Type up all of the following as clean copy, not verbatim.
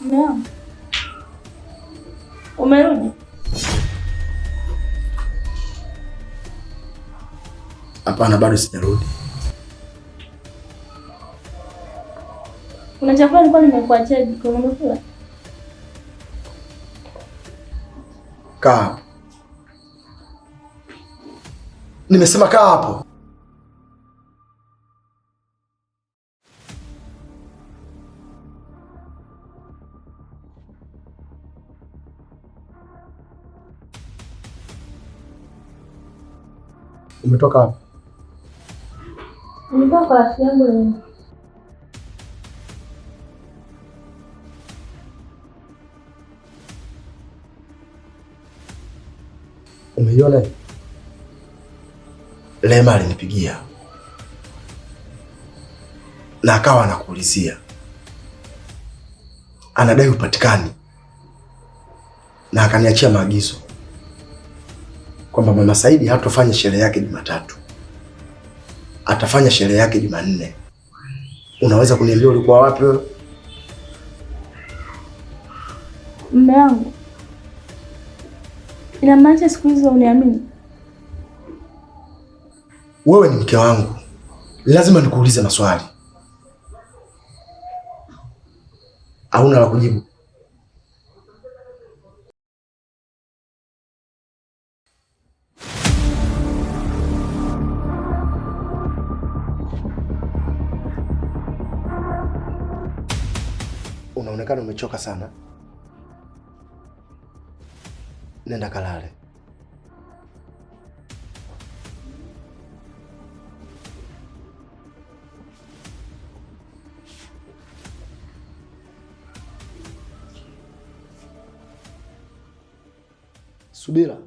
Naam. Umerudi? Hapana, bado sijarudi. Kuna chakula nilikuwa nimekuachia jikoni, umekula? Kaa hapo. Nimesema kaa hapo. Umetoka wapi? Nilikuwa kwa rafiki yangu leo. Umeiona? Lema alinipigia na akawa anakuulizia, anadai upatikani, na akaniachia maagizo kwamba Mama Saidi hatofanya sherehe yake Jumatatu, atafanya sherehe yake Jumanne. Unaweza kuniambia ulikuwa wapi wewe? Mume wangu, inamaanisha siku hizo uniamini? Wewe ni mke wangu, lazima nikuulize maswali. Hauna la kujibu? Unaonekana umechoka sana, nenda kalale. Subira.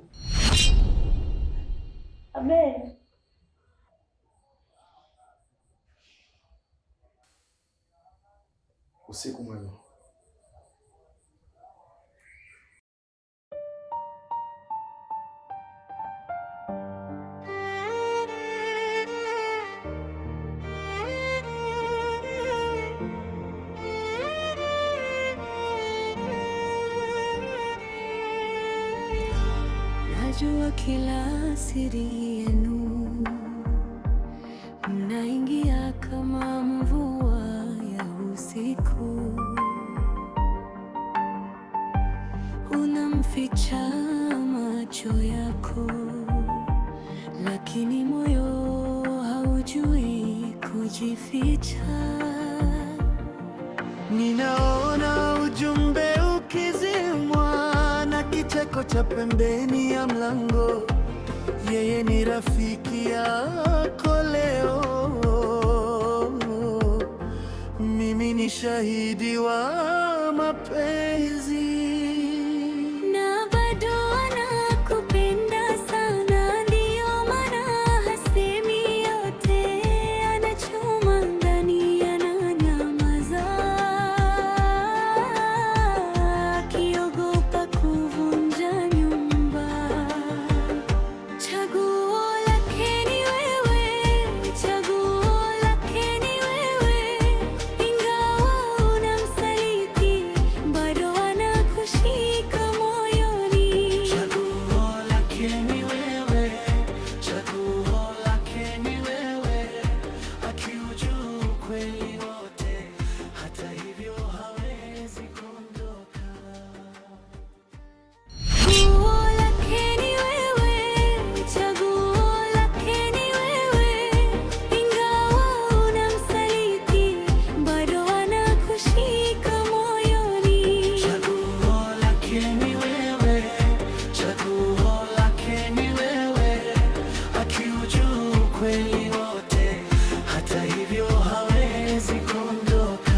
Abe, Usiku mwema. Najua kila siri yenu, mnaingia kama mvua ya usiku. Unamficha macho yako, lakini moyo haujui kujificha. Ninaona ujumbe ukizimwa na kicheko cha pembeni ya mlango. Yeye ni rafiki yako leo, mimi ni shahidi wa mapenzi. Na bado anakupenda sana, ndio maana hasemi yote, anachoma ndani, ananyamaza, akiogopa kuvunja nyumba. Chaguo lake ni wewe, chaguo lake ni wewe, ingawa unamsaliti, bado anakushika moyoni. Chaguo lake ni wewe, chaguo lake ni wewe, akiujua ukweli wote, hata hivyo hawezi kuondoka. Chaguo lake ni wewe, chaguo lake ni wewe, ingawa unamsaliti, bado anakushika moyoni. Chaguo lake ni wewe, chaguo lake ni wewe, akiujua ukweli wote, hata hivyo hawezi kuondoka.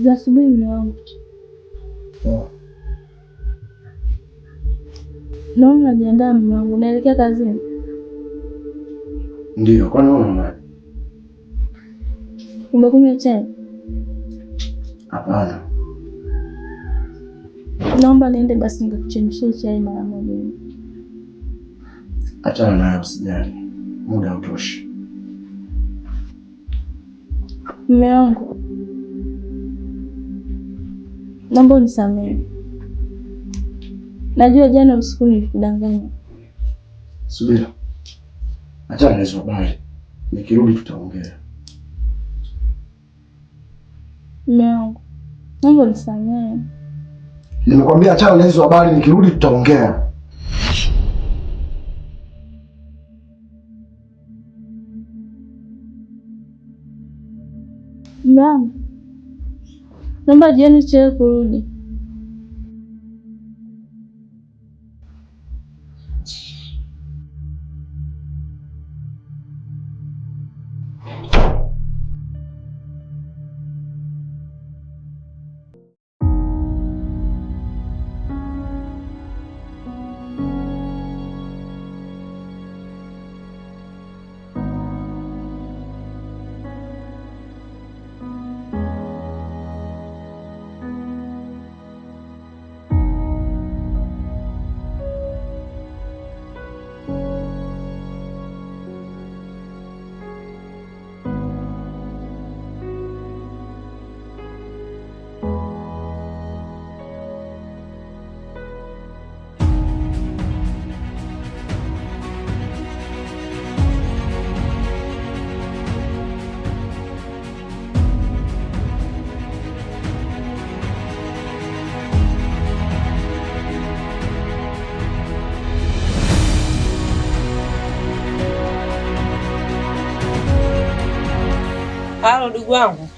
Za asubuhi mume wangu. Poa. Naona unajiandaa mume wangu, unaelekea kazini? Ndiyo, kwani wewe unaonaje? Umekunywa chai? Hapana. Naomba niende basi nikakuchemshie chai mara moja. Achana nayo, usijali. Muda hautoshi. Mume wangu, naomba unisamehe. Najua jana usiku nilikudanganya. Subira. Achana na hizo habari. Nikirudi tutaongea. Mume wangu, naomba unisamehe. Nimekwambia achana na hizo habari, nikirudi tutaongea. Mume wangu, naomba jioni usichelewe kurudi. Halo ndugu wangu.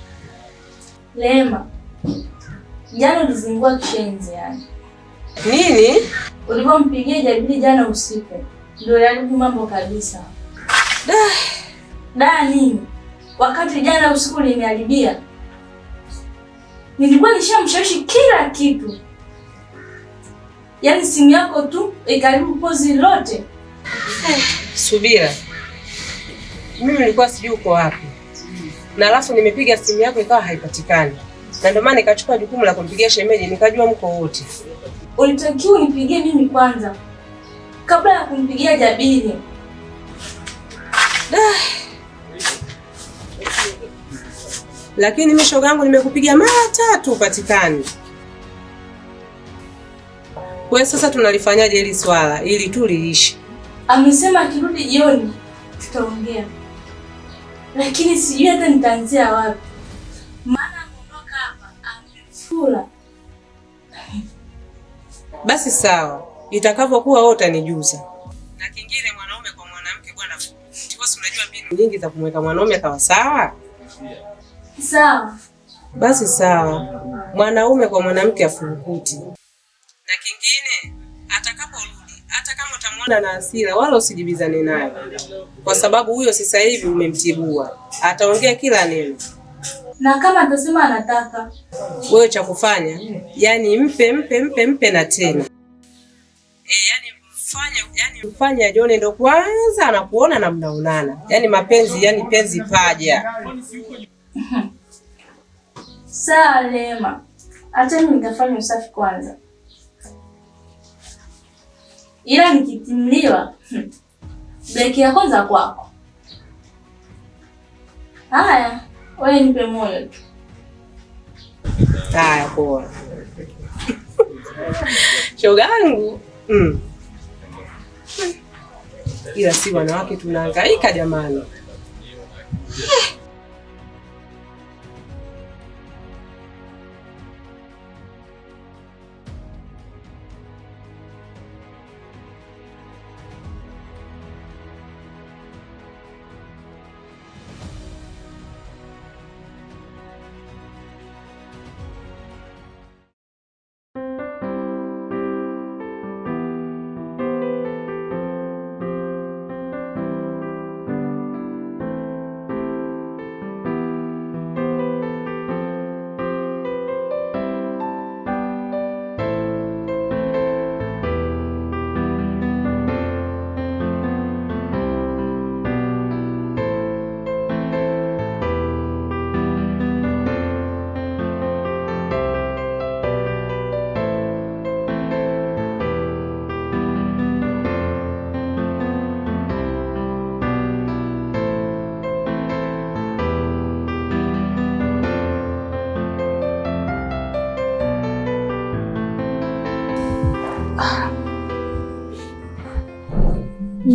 Lema, jana ulizingua kishenzi yani. Nini? Ulipompigia Jabili jana usiku ndio uliharibu mambo kabisa. Da nini? Wakati jana usiku uliniharibia. Nilikuwa nishamshawishi kila kitu. Yaani simu yako tu ikaribu pozi lote. Subira. Mimi nilikuwa sijui uko wapi. Na alafu nimepiga simu yako ikawa haipatikani. Na ndio maana nikachukua jukumu la kumpigia shemeji, nikajua mko wote. Ulitakiwa unipigie mimi kwanza kabla ya kumpigia Jabili. Lakini mimi shoga yangu nimekupigia mara tatu upatikani. Kwa sasa tunalifanyaje hili swala ili tu liishi? Amesema akirudi jioni tutaongea. Lakini sijui hata nitaanzia wapi. Maana ameondoka hapa amefura. Basi sawa, itakavyokuwa wewe utanijuza. Na kingine mwanaume kwa mwanamke bwana, si unajua mbinu nyingi za kumweka mwanaume akawa sawa? Sawa. Basi sawa. Mwanaume kwa mwanamke afurukuti. Na kingine atakaporudi, hata kama utamuona na hasira wala usijibizane naye. Kwa sababu huyo sasa hivi umemtibua. Ataongea kila neno. Na kama atasema anataka, wewe cha kufanya, yani mpe mpe mpe mpe na tena. Yani mfanye ajione ndo kwanza anakuona na mnaonana. Yani mapenzi, yani penzi paja. Sawa Lema. Acha mimi nikafanye usafi kwanza. Ila nikitimliwa, breki ya kwanza kwako. Haya, wewe nipe moyo tu. Haya poa. Shogangu. Ila si wanawake tunahangaika jamani.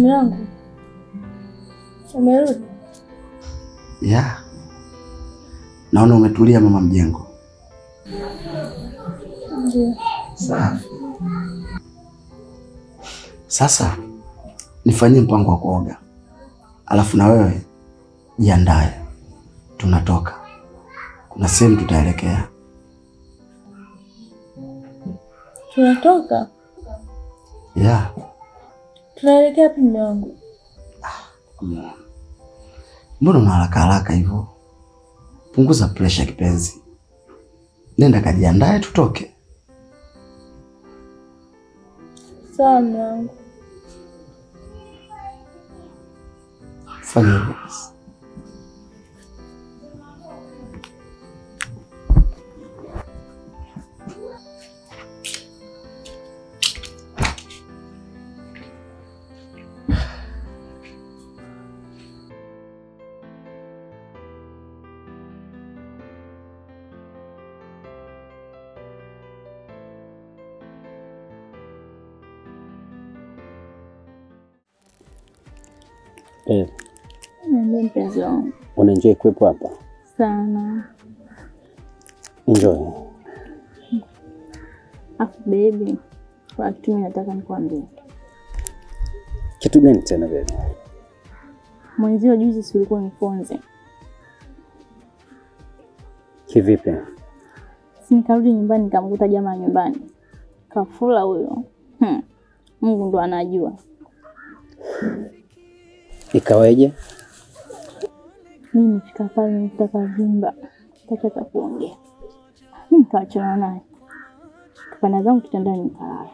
Mume wangu, umerudi? Yeah. Naona umetulia mama mjengo. Ndio. Safi. Sasa nifanyie mpango wa kuoga. Alafu na wewe jiandae. Tunatoka. Kuna sehemu tutaelekea. Tunatoka? Yeah. Tunaelekea wapi mume wangu? Mbona una haraka haraka hivyo? Punguza pressure kipenzi. Nenda kajiandae tutoke. Sawa mume wangu. Fanya hivyo basi. Niambie mpenzi wangu. Unaenjoy kuwepo hapa? Sana. Enjoy. Afu baby, kwa kitu mimi nataka nikwambie. Kitu gani tena baby? Mwenzio juzi si ulikuwa nifunze. Kivipi? Si nikarudi nyumbani nikamkuta jamaa nyumbani. Kafula huyo. Mungu ndo anajua. Ikaweje? Mimi nifika pale nitaka vimba. Nataka kuongea. Mimi nikaachana naye. Kapanda zangu kitandani nikalala.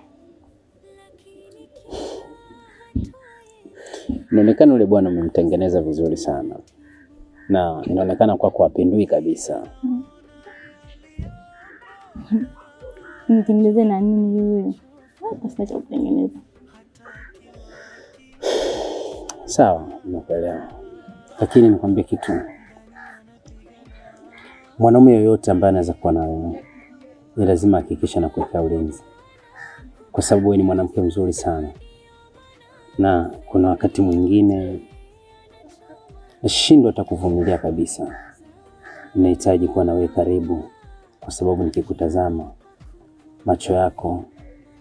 Inaonekana yule bwana umemtengeneza vizuri sana. Na inaonekana kwako hapindui kabisa. Nitengeneze na nini yule? Hata sina cha kutengeneza. Sawa, nimekuelewa. Lakini nikwambie kitu. Mwanaume yoyote ambaye anaweza kuwa na wewe ni lazima ahakikishe na kuwekea ulinzi, kwa sababu wewe ni mwanamke mzuri sana, na kuna wakati mwingine nashindwa hata kuvumilia kabisa. Nahitaji kuwa na wewe karibu, kwa sababu nikikutazama macho yako,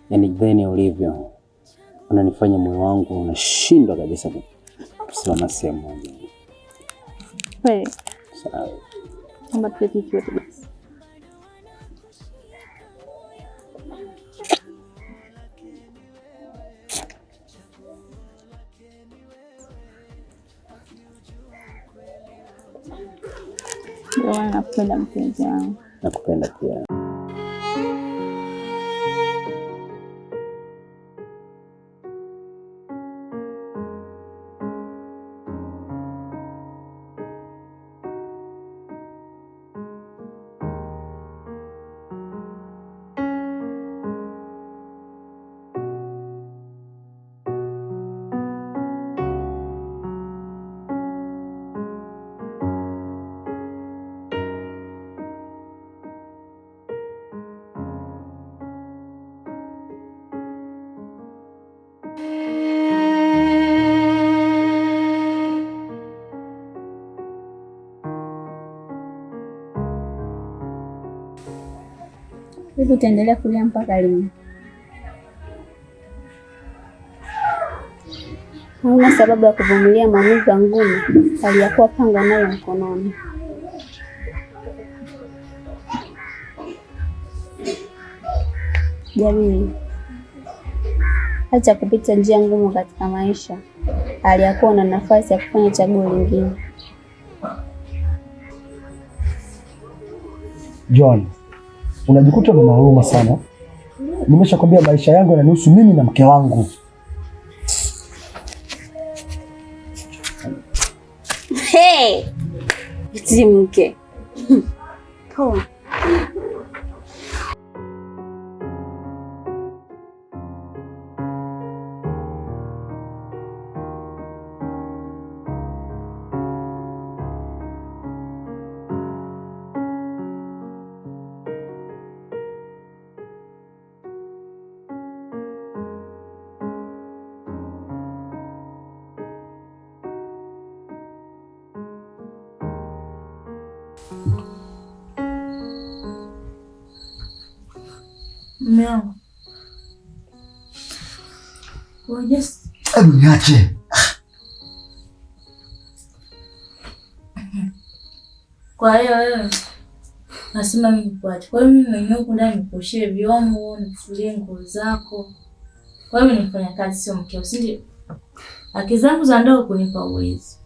yani dheni ulivyo, unanifanya moyo wangu unashindwa kabisa kusimama sehemu moja. Kweli. Sawa. Naomba tuweke kitu basi. Ndio maana nakupenda mpenzi wangu. Nakupenda pia. Hivi utaendelea kulia mpaka lini? Hauna sababu ya kuvumilia maumivu ya ngumi aliyakuwa panga nayo mkononi. Jabiri, acha kupita njia ngumu katika maisha, aliyakuwa na nafasi ya kufanya chaguo lingine. John, unajikuta una huruma sana. Nimeshakwambia maisha yangu yananihusu mimi na mke wangu. Hey! Eti mke. Poa. Mume wangu. Just Hebu niache. Kwa hiyo wewe nasema mimi nikuache. Kwa hiyo mimi mwenyewe huku ndani nikuoshee vyombo, nikufulie nguo zako. Kwa hiyo mimi ni mfanyakazi, sio mkeo, si ndio? Haki zangu za ndoa kunipa uwezo.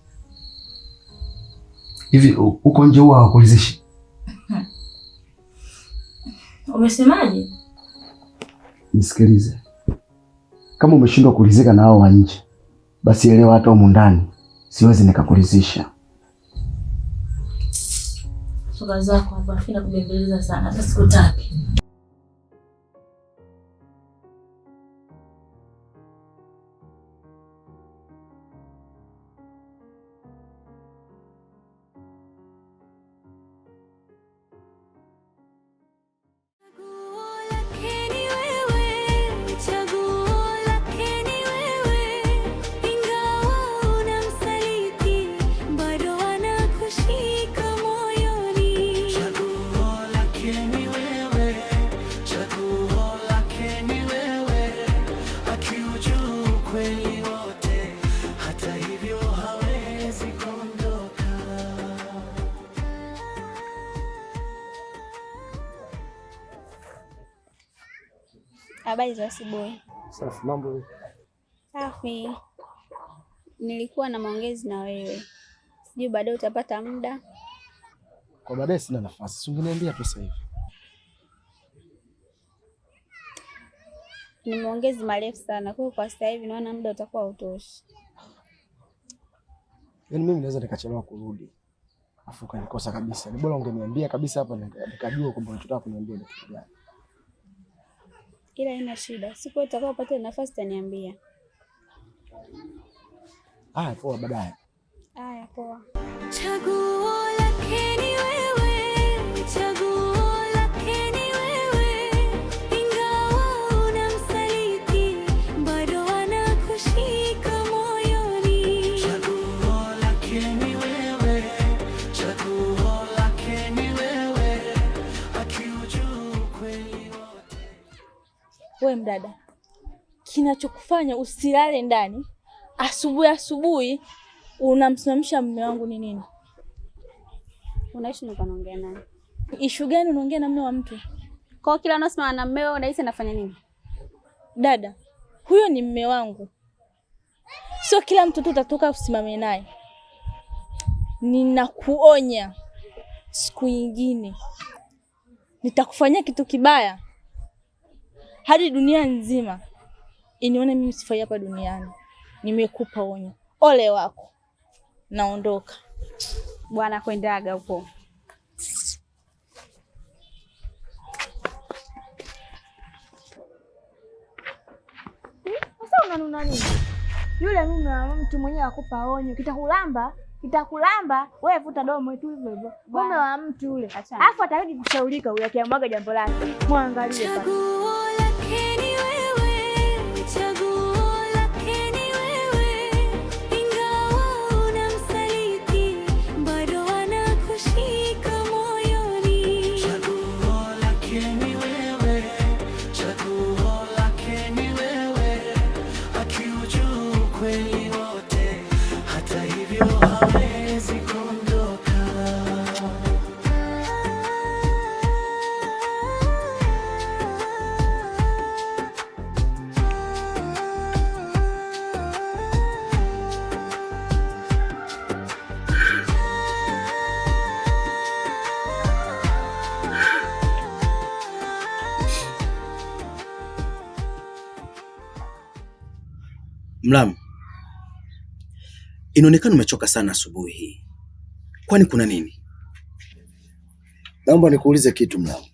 Hivi huko nje huwa hawakulizishi? Umesemaje? Nisikilize. Kama umeshindwa kulizika na hao wa nje, basi elewa hata humu ndani siwezi nikakulizisha. Soka zako hapa, napenda kubembeleza sana. Sasa sikutaki. Chaguo lake ni wewe, ingawa unamsaliti, bado anakushika moyoni. Chaguo lake ni wewe, chaguo lake ni wewe, akiujua ukweli wote, hata hivyo hawezi kuondoka. Habari za asubuhi. Safi, mambo. Safi. Nilikuwa na maongezi na wewe, sijui baadaye utapata muda. Kwa baadaye sina nafasi. Si ungeniambia tu sasa hivi. Ni maongezi marefu sana, kwa hiyo kwa sasa hivi naona muda utakuwa hautoshi. Yaani mimi naweza nikachelewa kurudi, afu ukanikosa kabisa. Ni bora ungeniambia kabisa hapa nikajua kwamba unachotaka kuniambia ni kitu gani. Ila haina shida, siku utakapopata nafasi utaniambia. Haya, poa, baadaye. Haya, poa. Chaguo lake ni wewe, chaguo lake ni wewe, ingawa unamsaliti, bado anakushika moyoni. Chaguo lake ni wewe, chaguo lake ni wewe, akiujua ukweli wote. We mdada, kinachokufanya usilale ndani asubuhi asubuhi unamsimamisha mume wangu ni nini? Unaishi nilikuwa naongea naye. Ishu gani unaongea na mume wa mtu? Kwa hiyo kila unaosimama na mmeo unahisi anafanya nini? Dada, huyo ni mume wangu, sio kila mtu tu utatoka usimame naye. Ninakuonya, siku nyingine nitakufanyia kitu kibaya hadi dunia nzima inione mimi sifai hapa duniani. Nimekupa onyo, ole wako. Naondoka. Bwana kwendaga huko. Sasa unanuna nini? Yule mume wa mtu mwenyewe akupa onyo, kitakulamba, kitakulamba, wewe vuta domo tu hivyo hivyo. Mume wa mtu yule. Achana. Alafu atarudi kushaurika huyo akiamwaga jambo lake. Mwangalie pale. Chaguo lake ni wewe, chaguo lake ni wewe, ingawa unamsaliti, bado anakushika moyoni. Chaguo lake ni wewe, chaguo lake ni wewe, akiujua ukweli wote, hata hivyo hawezi kuondoka. Mlamu, inaonekana umechoka sana asubuhi hii, kwani kuna nini? Naomba nikuulize kitu Mlamu.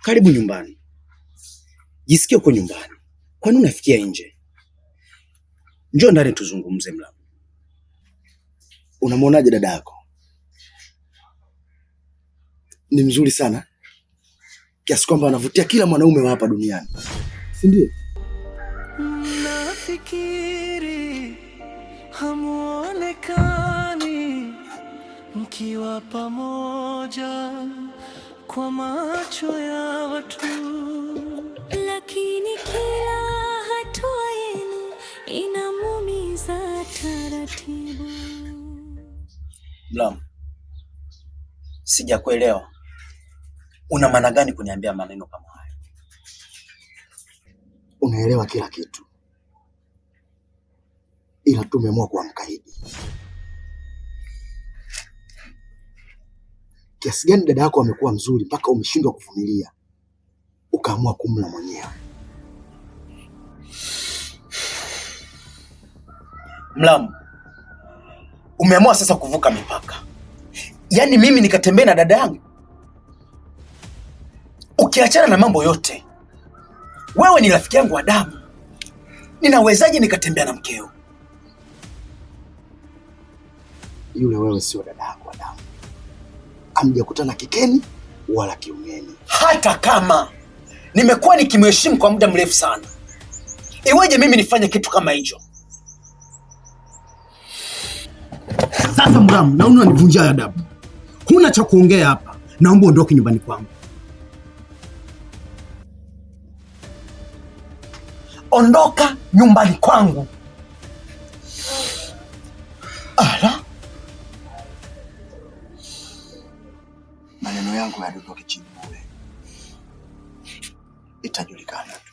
Karibu nyumbani, jisikie uko nyumbani. Kwani unafikia nje? Njoo ndani tuzungumze. Mlamu, Unamwonaje dada yako? Ni mzuri sana kiasi kwamba anavutia kila mwanaume wa hapa duniani, si ndio? Mnafikiri hamuonekani. Mkiwa pamoja kwa macho ya watu, lakini kila hatua yenu inamuumiza taratibu. Mlamu, sijakuelewa. Una maana gani kuniambia maneno kama haya? Unaelewa kila kitu, ila tumeamua kuwa mkaidi. Kiasi gani dada yako amekuwa mzuri mpaka umeshindwa kuvumilia, ukaamua kumla mwenyewe? Mlamu, umeamua sasa kuvuka mipaka. Yaani mimi nikatembea na dada yangu? Ukiachana na mambo yote, wewe ni rafiki yangu wa damu. Ninawezaje nikatembea na mkeo? Yule wewe sio dada yako wa damu, hamjakutana kikeni wala kiumeni. Hata kama nimekuwa nikimheshimu kwa muda mrefu sana, iweje mimi nifanye kitu kama hicho? Sasa Mramu, naona unanivunjia adabu. Huna cha kuongea hapa. Naomba uondoke nyumbani kwangu. Ondoka nyumbani kwangu. Ala, Maneno yangu yadondoke chini bure, itajulikana tu.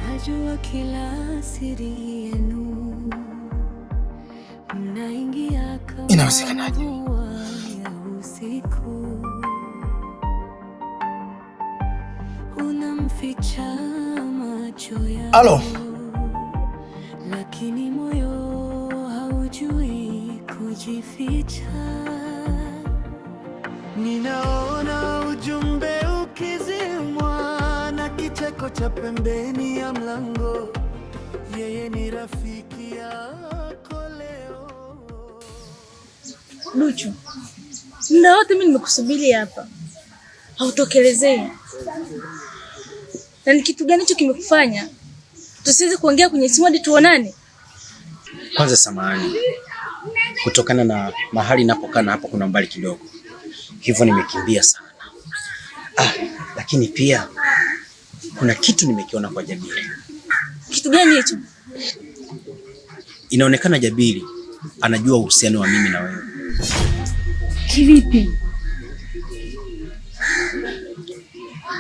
Najua kila siri yenu, mnaingia kama Inawezekanaje? mvua ya usiku, unamficha macho yako, Alo. lakini moyo haujui kujificha. Ninaona ujumbe ukizimwa na kicheko cha pembeni ya mlango. Yeye ni rafiki yako leo. Duchu, muda wote mimi nimekusubiri hapa, hautokelezei. Na ni kitu gani hicho kimekufanya tusiweze kuongea kwenye simu hadi tuonane? Kwanza samahani, kutokana na mahali napokaa na hapo kuna mbali kidogo, hivyo nimekimbia sana. Lakini pia kuna kitu nimekiona kwa Jabiri. Kitu gani hicho? Inaonekana Jabiri anajua uhusiano wa mimi na wewe. Kivipi?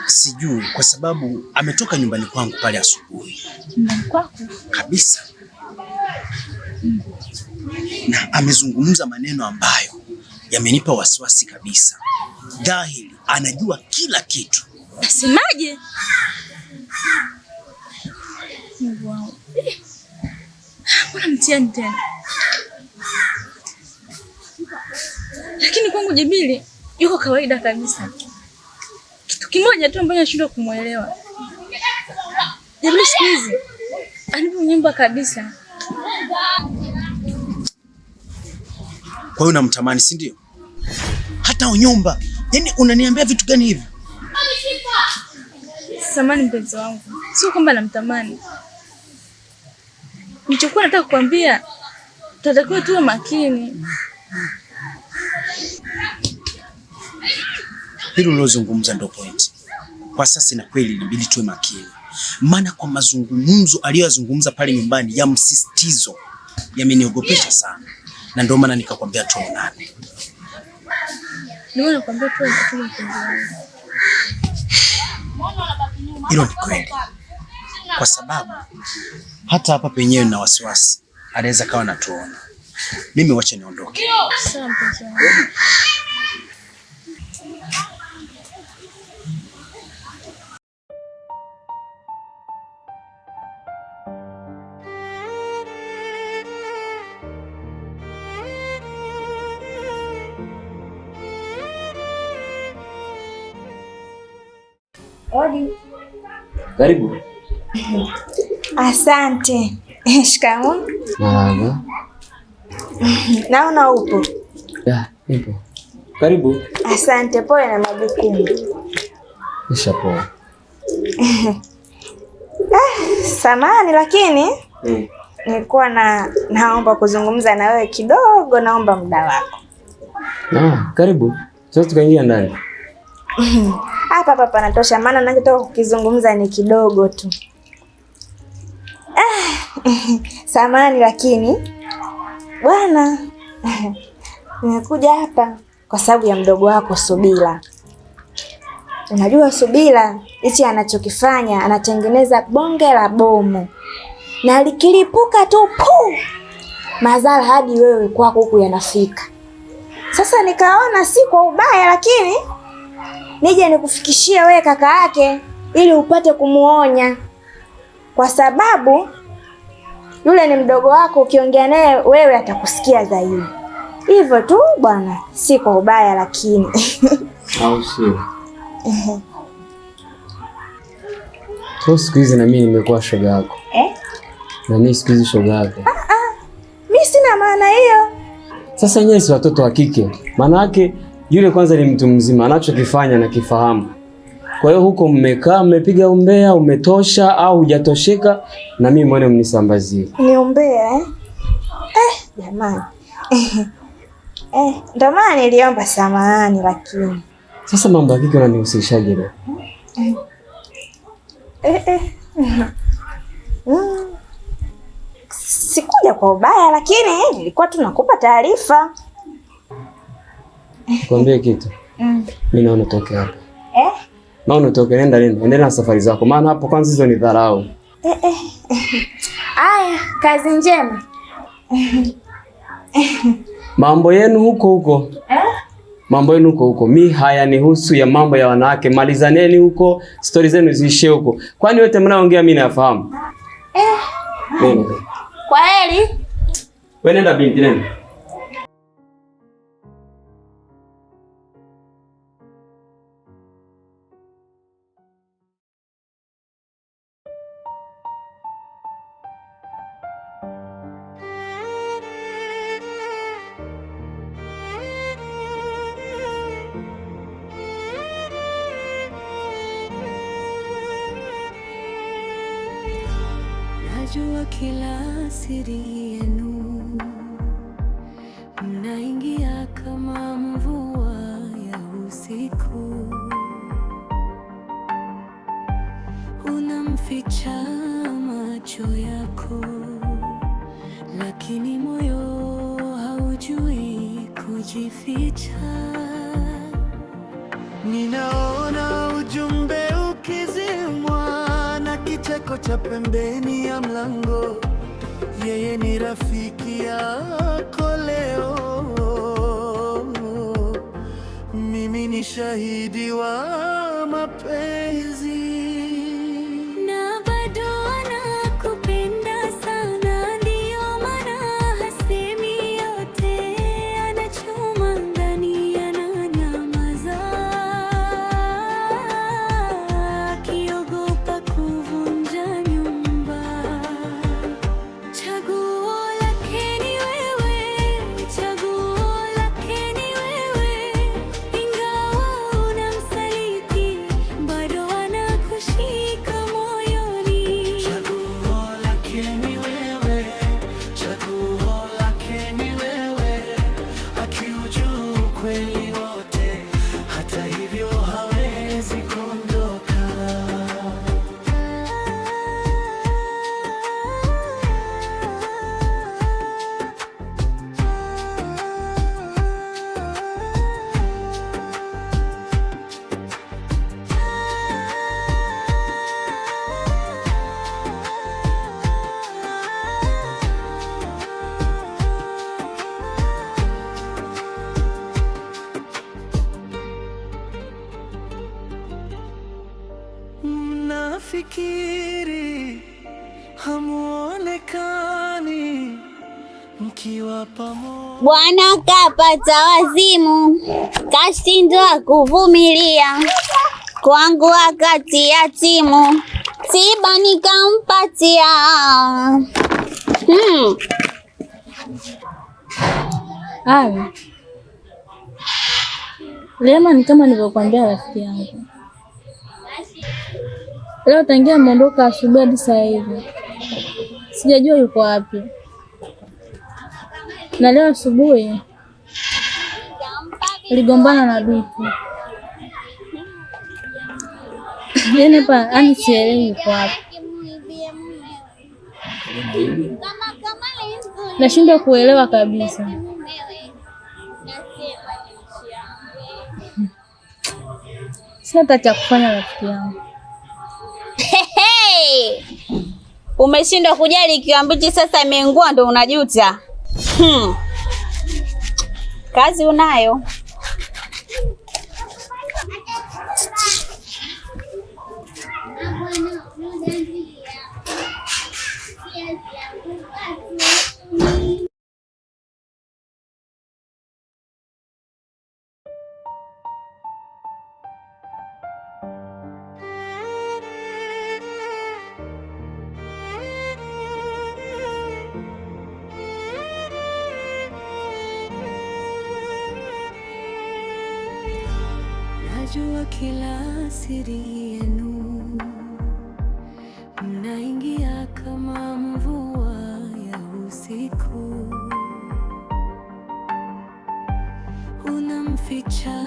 Sijui, kwa sababu ametoka nyumbani kwangu pale asubuhi Nyumbani kwako? kabisa, na amezungumza maneno ambayo yamenipa wasiwasi kabisa. Dhahiri anajua kila kitu. Nasemaje? Mungu wangu. Mbona mtihani tena? Lakini kwangu Jabiri yuko kawaida kabisa. Kitu kimoja tu ambacho nashindwa kumuelewa. Jabiri siku hizi anipo nyumba kabisa. Kwa hiyo unamtamani, si ndio? Hata unyumba. Yaani unaniambia vitu gani hivi? Samani mpenzi wangu, sio kwamba namtamani. Nilichokuwa nataka kukwambia, tunatakiwa tuwe makini. Hilo ulilozungumza ndio point. Kwa sasa na kweli inabidi tuwe makini, maana kwa mazungumzo aliyoyazungumza pale nyumbani ya msisitizo yameniogopesha sana, na ndio maana nikakwambia tuonane. Ndio nakwambia tuwe makini mpenzi wangu. Hilo ni kweli, kwa sababu hata hapa penyewe nina wasiwasi, anaweza kawa natuona. Mimi wacha niondoke. Sawa mpenzi wangu. Odi. Karibu. Asante. Shikamoo. Marahaba. Naona upo. Nipo. Karibu. Asante, pole na majukumu. Nishapoa. Samahani lakini nilikuwa naomba kuzungumza na wewe kidogo, naomba muda wako. Ah, karibu. Sasa tukaingia ndani. Hapa hapa panatosha, maana ninachotaka kukizungumza ni kidogo tu. Ah, samahani lakini bwana, nimekuja hapa kwa sababu ya mdogo wako Subira. Unajua Subira hichi anachokifanya, anatengeneza bonge la bomu na likilipuka tu pu, madhara hadi wewe kwako huku yanafika. Sasa nikaona si kwa ubaya, lakini nije nikufikishie wewe kaka yake ili upate kumuonya, kwa sababu yule ni mdogo wako, ukiongea naye wewe atakusikia zaidi. Hivyo tu bwana, si kwa ubaya lakini au sio? Kwa siku hizi na mimi nimekuwa shoga yako. Eh? Na mimi siku hizi shoga yako. Mimi sina maana hiyo. Sasa nyinyi si watoto wa kike. Maana yake yule kwanza ni mtu mzima, anachokifanya na kifahamu. Kwa hiyo huko mmekaa mmepiga umbea, umetosha au hujatosheka, na mimi mwone mnisambazie. Ni umbea eh? Jamani. Ndio maana niliomba samahani lakini. Sasa mambo ya kike unanihusishaje leo? Sikuja kwa ubaya lakini nilikuwa tu nakupa taarifa. Nikwambie kitu. Mimi naona utoke hapa. Eh? Naona utoke, nenda nenda. Endelea na safari zako. Maana hapo kwanza hizo ni dharau. Aya, kazi njema. Mambo yenu huko huko. Eh? Mambo yenu huko huko. Mi hayanihusu ya mambo ya wanawake. Malizaneni huko, stori zenu ziishie huko. Kwani wote mnaongea mimi nafahamu. Nenda. Kwa heri. Wewe nenda binti, nenda. Najua kila siri yenu, mnaingia kama mvua ya usiku. Unamficha macho yako, lakini moyo haujui kujificha. Ninaona ujumbe ukizimwa na kicheko cha pembeni ya mlango. Yeye ni rafiki yako leo, mimi ni shahidi wa mapenzi. Na bado anakupenda sana, ndio maana hasemi yote, anachoma ndani, ananyamaza, akiogopa kuvunja nyumba. Chaguo lake ni wewe, chaguo lake ni wewe, ingawa unamsaliti, bado anakushika moyoni. Chaguo lake ni wewe, chaguo lake ni wewe, akiujua ukweli wote, hata hivyo hawezi kuondoka. Mnafikiri hamuonekani mkiwa pamoja. Bwana kapata wazimu, kashindwa kuvumilia, kwangu wakati ya timu, tiba nikampatia. Awe. Lema ni kama nilivyokuambia rafiki yangu. Leo tangia ameondoka asubuhi hadi sasa hivi sijajua yuko wapi. Na leo asubuhi Niligombana na Dutu. Yaani hapa yaani sielewi yuko wapi. Nashindwa kuelewa kabisa. Sina hata cha kufanya rafiki yangu. Hey! Umeshindwa kujali ikiwa mbichi sasa imeungua ndo unajuta. Kazi unayo. Najua kila siri yenu, mnaingia kama mvua ya usiku, unamficha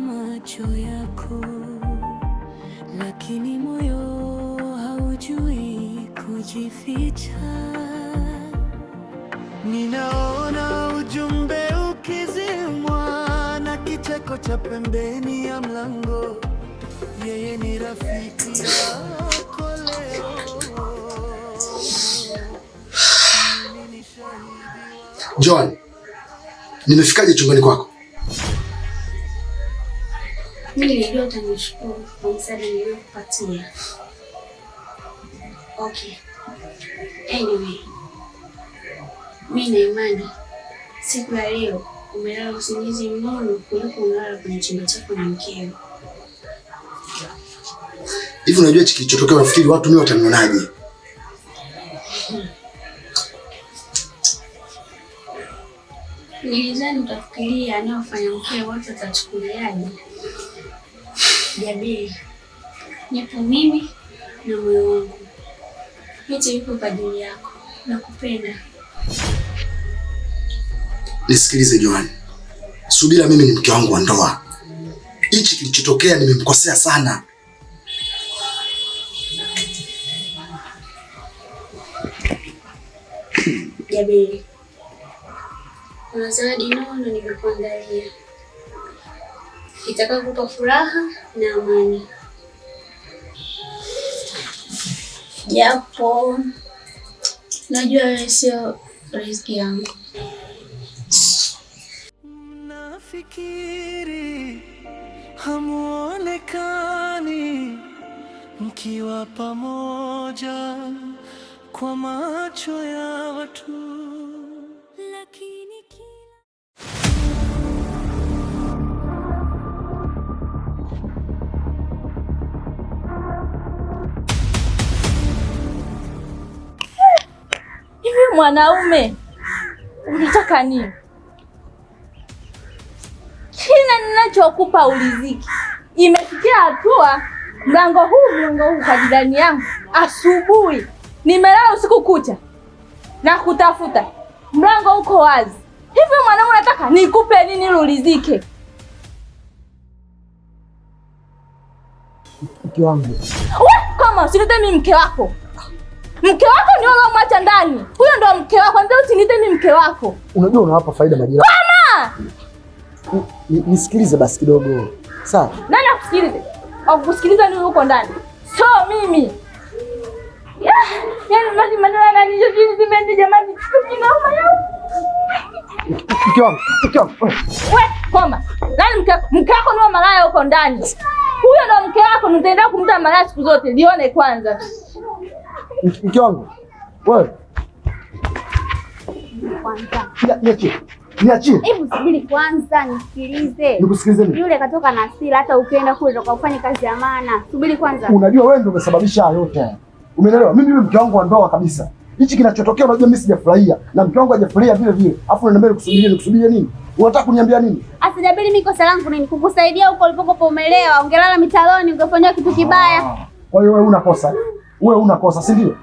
macho yako, lakini moyo haujui kujificha. Ninaona ujumbe ukizimwa na kicheko cha pembeni ya mlango. Yeye ni rafiki yako leo. Joan, nimefikaje chumbani kwako? Mimi nilijua utanishukuru kwa msaada niliokupatia. Okay. Anyway, mimi na imani siku ya leo umelala usingizi mnono kuliko unalala kwenye chumba chako na mkeo. Hivi unajua hichi kilichotokea, unafikiri watu mimi watanionaje? Nilidhani utafikiria anayofanya mkeo watu watachukuliaje. Jabiri, nipo mimi na moyo wangu. Yote yupo kwa ajili yako. Nakupenda. Nisikilize Joan. Subira, mimi ni mke wangu wa ndoa. Hichi kilichotokea nimemkosea sana. Jabiri, kuna zawadi nono nimekuandalia itakayokupa furaha na amani, japo najua wewe sio riziki yangu. Nafikiri hamuonekani mkiwa pamoja kwa macho ya watu, Lakini kila Hivi mwanaume unataka nini? Kila ninachokupa uliziki. Imefikia hatua mlango huu kwa jirani yangu asubuhi. Nimelala usiku kucha na kutafuta. Mlango uko wazi. Hivi mwanaume unataka nikupe nini ili ulizike? Mke wangu. We, kama usiniite mimi mke wako. Mke wako ndio uliomwacha ndani. Huyo ndio mke wako. Ndio usiniite mimi mke wako. Unajua unawapa faida majirani. Kama! Nisikilize basi kidogo. Sawa? Nani akusikilize? Akusikiliza ni huko ndani. So mimi. Yaani maji maneno yananijia zimendi jamani. Kinauma yao. Mke wangu, mke wangu. We, koma. Nani mke wako? Mke wako ni malaya huko ndani. Huyo ndo mke wako, nitaendelea kumta malaya siku zote. Lione kwanza. Mke wangu. Wewe. Kwanza. Niachie. Niachie. Hebu subiri kwanza nisikilize. Nikusikilize nini? Yule katoka na hasira, hata ukienda kule ukafanye kazi ya maana. Subiri kwanza. Unajua wewe ndio umesababisha hayo yote. Umeelewa? Mimi yule mke wangu wa ndoa kabisa. Hichi kinachotokea unajua mimi sijafurahia na mke wangu hajafurahia vile vile. Alafu unaniambia nikusubirie, nikusubirie nini? Unataka kuniambia nini? Asijabili mimi kosa langu nini? Kukusaidia huko ulipokopa umelewa, ungelala mitaloni ungefanywa kitu kibaya. Kwa hiyo wewe una kosa. Wewe una kosa, si ndio?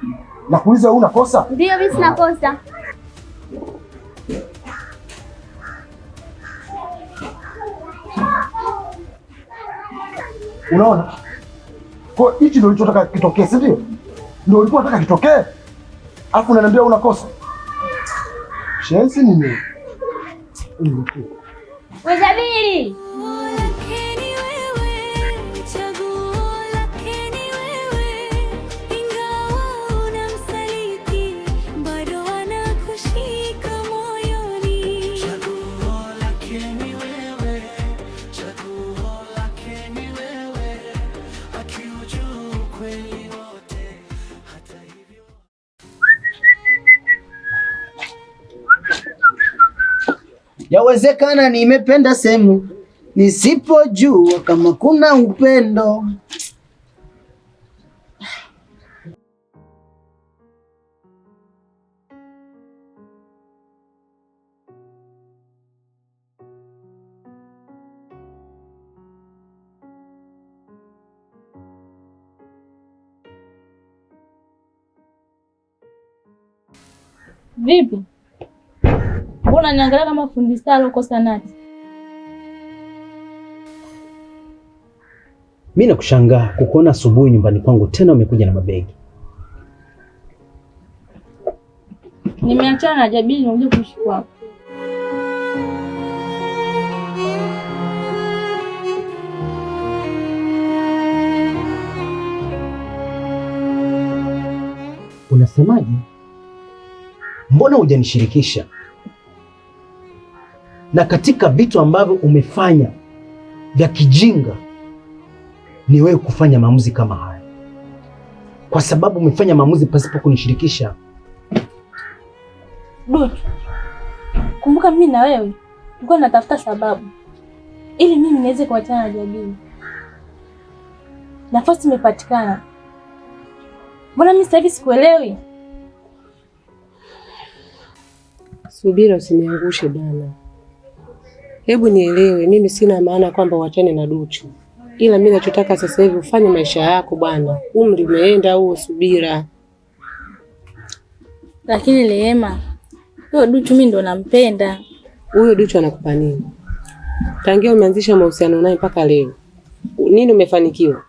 Nakuuliza wewe una kosa? Ndio, mimi sina kosa. Unaona? Kwa hiyo hichi ndio ulichotaka kitokee, si ndio? Ndio ulikuwa unataka kitokee? Alafu unaniambia unakosa. Shensi nini? Wezabili. Yawezekana nimependa sehemu nisipojua kama kuna upendo. Vipi? Mbona niangalia kama fundi sala uko sanati? Mimi nakushangaa kukuona asubuhi nyumbani kwangu tena umekuja na mabegi. Nimeachana na Jabili nimekuja kuishi kwako. Unasemaje? Mbona hujanishirikisha? Na katika vitu ambavyo umefanya vya kijinga ni wewe kufanya maamuzi kama haya, kwa sababu umefanya maamuzi pasipo kunishirikisha. Duchu, kumbuka mimi na wewe tulikuwa tunatafuta sababu ili mimi niweze kuachana na Jabili. Nafasi imepatikana, mbona mimi sasa hivi sikuelewi? Subira, usiniangushe bana. Hebu nielewe, mimi sina maana kwamba uachane na Duchu, ila mimi nachotaka sasa hivi ufanye maisha yako bwana. Umri umeenda huo, Subira. Lakini Rehema, huyo Duchu mimi ndo nampenda. Huyo Duchu anakupa nini? Tangia umeanzisha mahusiano naye mpaka leo, nini umefanikiwa?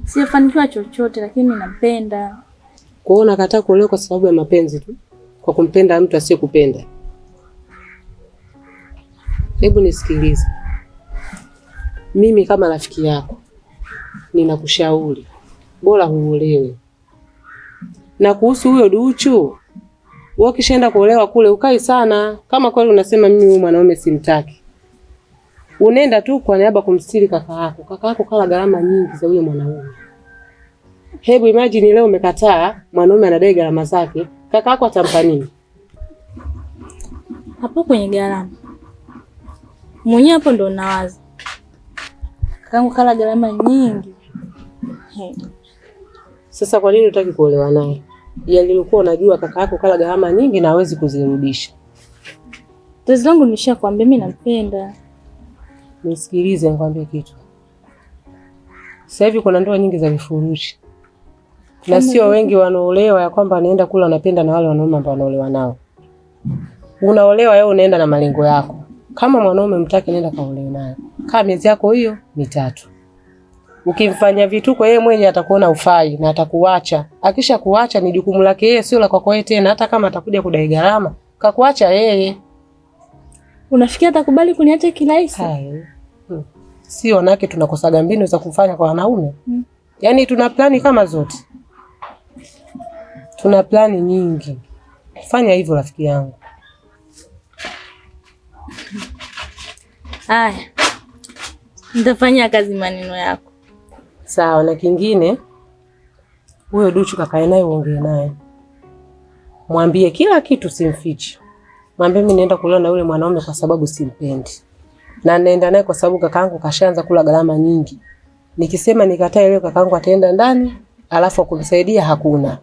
Sijafanikiwa chochote, lakini mimi nampenda. Kwa hiyo unakataa kuolewa kwa sababu ya mapenzi tu, kwa kumpenda mtu asiyekupenda? Hebu nisikilize. Mimi kama rafiki yako ninakushauri bora huolewe. Na kuhusu huyo Duchu, wewe ukishaenda kuolewa kule ukai sana. Kama kweli unasema mimi huyu mwanaume simtaki, unaenda tu kwa niaba kumstiri kaka yako. Kaka yako kala gharama nyingi za huyo mwanaume. Hebu imagine leo umekataa, mwanaume anadai gharama zake, kaka yako atampa nini? Hapo kwenye gharama mwenyewe hapo ndo nawaza. Kakangu kala gharama nyingi. Sasa kwa nini hutaki kuolewa naye? Yalikuwa unajua kaka yako kala gharama nyingi na hawezi kuzirudisha. Tatizo langu nimeshakwambia mimi nampenda. Nisikilize nikwambie kitu. Sasa hivi kuna ndoa nyingi za vifurushi. Na sio wengi wanaolewa ya kwamba anaenda kula anapenda na wale wanaume ambao wanaolewa nao. Unaolewa wewe unaenda na malengo yako. Kama mwanaume mtaki, nenda kaolewe naye. Kaa miezi yako hiyo mitatu. Ukimfanya vituko yeye mwenye atakuona ufai na atakuacha. Akisha kuacha ni jukumu lake yeye, sio la kwako tena. Hata kama atakuja kudai gharama, kakuacha yeye. Unafikia atakubali kuniacha kirahisi? Si wanawake tunakosaga mbinu za kufanya kwa wanaume. Yaani tuna plani kama zote. Tuna plani nyingi. Fanya hivyo rafiki yangu. Haya, nitafanyia kazi maneno yako. Sawa. Na kingine, huyo Duchu kakae naye uongee naye. Mwambie kila kitu, simfichi. Mwambie mimi naenda kuolewa na yule mwanaume kwa sababu simpendi. Na naenda naye kwa sababu kakaangu kashaanza kula gharama nyingi. Nikisema nikatae leo kakaangu ataenda ndani, alafu kumsaidia hakuna.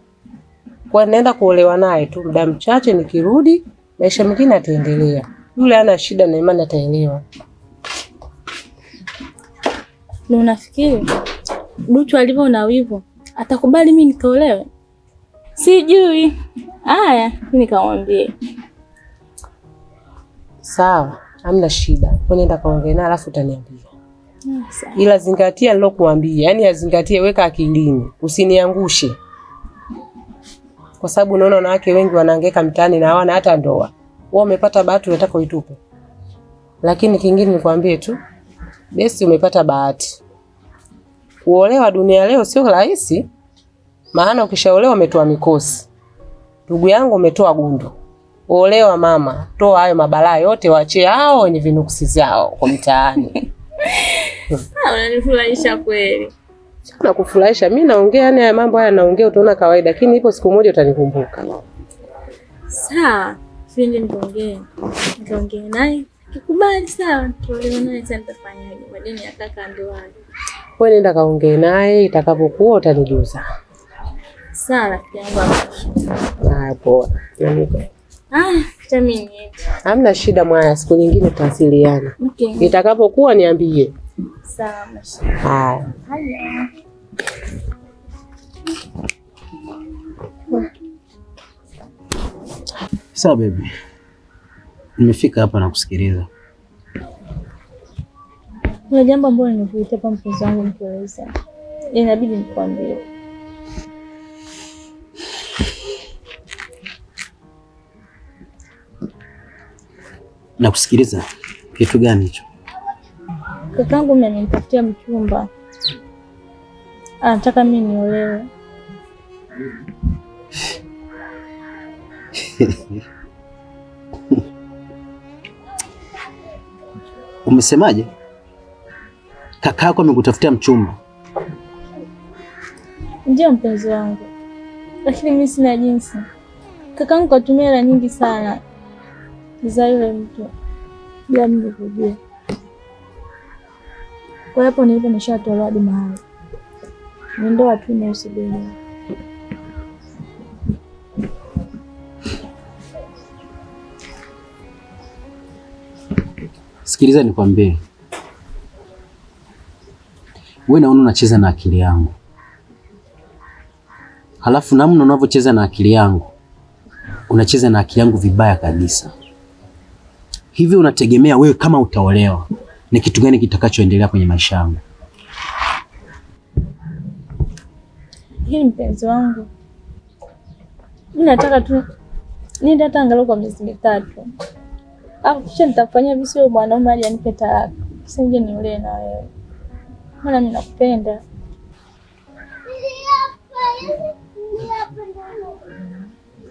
Kwa naenda kuolewa naye tu muda mchache, nikirudi maisha mengine ataendelea. Yule ana shida na imani ataelewa. Na unafikiri Duchu alivyo na wivu atakubali mimi nikaolewe? Sijui. Haya, mimi nikamwambie. Sawa, hamna shida. Wewe nenda kaongee naye alafu utaniambia. Ila zingatia nilokuambia, yani azingatie, weka akilini, usiniangushe. Kwa sababu unaona wanawake wengi wanahangaika mtaani na hawana hata ndoa. Wewe umepata bahati, unataka uitupe. Lakini kingine nikwambie tu, basi umepata bahati. Kuolewa dunia leo sio rahisi, maana ukishaolewa umetoa mikosi. Ndugu yangu umetoa gundu. Olewa mama, toa hayo mabalaa yote, waachie hao wenye vinuksi zao kwa mtaani. Unanifurahisha kweli. Na kufurahisha mimi naongea, yani haya mambo haya naongea utaona kawaida, lakini ipo siku moja utanikumbuka. Sawa, sije nikaongee. Nikaongee naye. Kikubali sawa, tuolewe naye sasa nitafanyaje? Madeni ya kaka ndio hayo. Wewe nenda kaongee naye, itakapokuwa utanijuza. Sawa rafiki yangu hapo. Haya poa. Ah, mimi. Hamna shida mwaya, siku nyingine tutawasiliana. Okay. Itakapokuwa niambie. Sawa. Haya. Haya. Sawa baby. Nimefika hapa na kusikiliza. Kuna jambo ambalo nimekuitia hapa mpenzi wangu nikueleze. Inabidi nikwambie. Na kusikiliza. Kitu gani hicho? Kakangu amenitafutia mchumba. Anataka mimi niolewe. Umesemaje? Kakako amekutafutia mchumba? Ndio mpenzi wangu. Lakini mimi sina jinsi. Kakangu katumia hela nyingi sana za yule mtu bila mimi kujua. Kwa hapo nilipo nishatolewa hadi mahali. Ni ndoa tu inayosubiri. Sikiliza nikwambie. Wewe naona unacheza na akili yangu. Halafu namna unavyocheza na akili yangu, unacheza na akili yangu vibaya kabisa. Hivi unategemea wewe kama utaolewa, ni kitu gani kitakachoendelea kwenye maisha yangu? Hii mpenzi wangu, mimi nataka tu niende hata angalau kwa miezi mitatu. Alafu kisha nitafanyia visio mwanaume hadi anipe talaka. Kisha nije niolewe na wewe. Maana mimi nakupenda.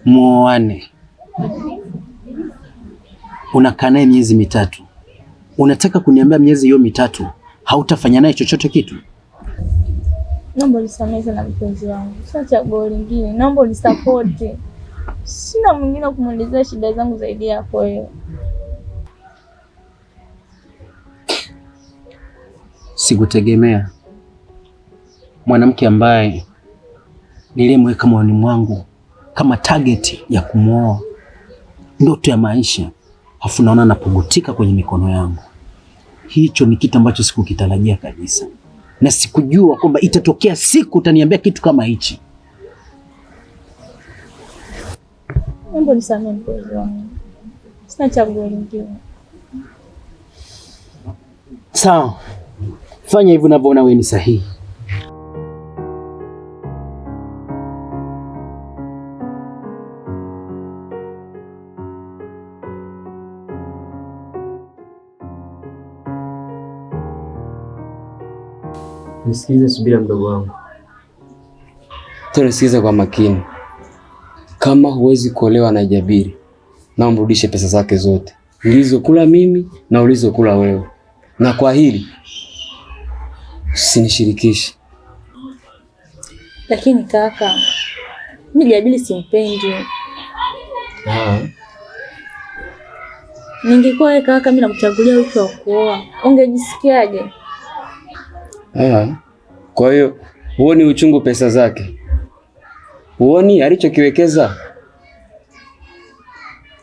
Muoane. Unakaa naye miezi mitatu. Unataka kuniambia miezi hiyo mitatu hautafanya naye chochote kitu? Naomba unisamehe na mpenzi wangu. Sina chaguo lingine. Naomba unisupport. Sina mwingine kumuelezea shida zangu zaidi yako wewe. Sikutegemea mwanamke ambaye nilimweka moyoni mwangu kama target ya kumwoa, ndoto ya maisha, afu naona anapugutika kwenye mikono yangu. Hicho ni kitu ambacho sikukitarajia kabisa, na sikujua kwamba itatokea siku utaniambia kitu kama hichi. Naomba unisamehe mpenzi wangu. Sina chaguo lingine. Sawa. Fanya hivyo unavyoona wewe ni sahihi. Nisikilize Subira mdogo wangu. Tena nisikilize kwa makini. Kama huwezi kuolewa na Jabiri, na umrudishe pesa zake zote nilizokula mimi na ulizokula wewe. Na kwa hili usinishirikishe. Lakini kaka, mimi Jabiri simpendi. Ningekuwa wewe kaka, mimi nakuchagulia mtu wa kuoa, ungejisikiaje? Kwa hiyo huoni uchungu pesa zake? Huoni alichokiwekeza?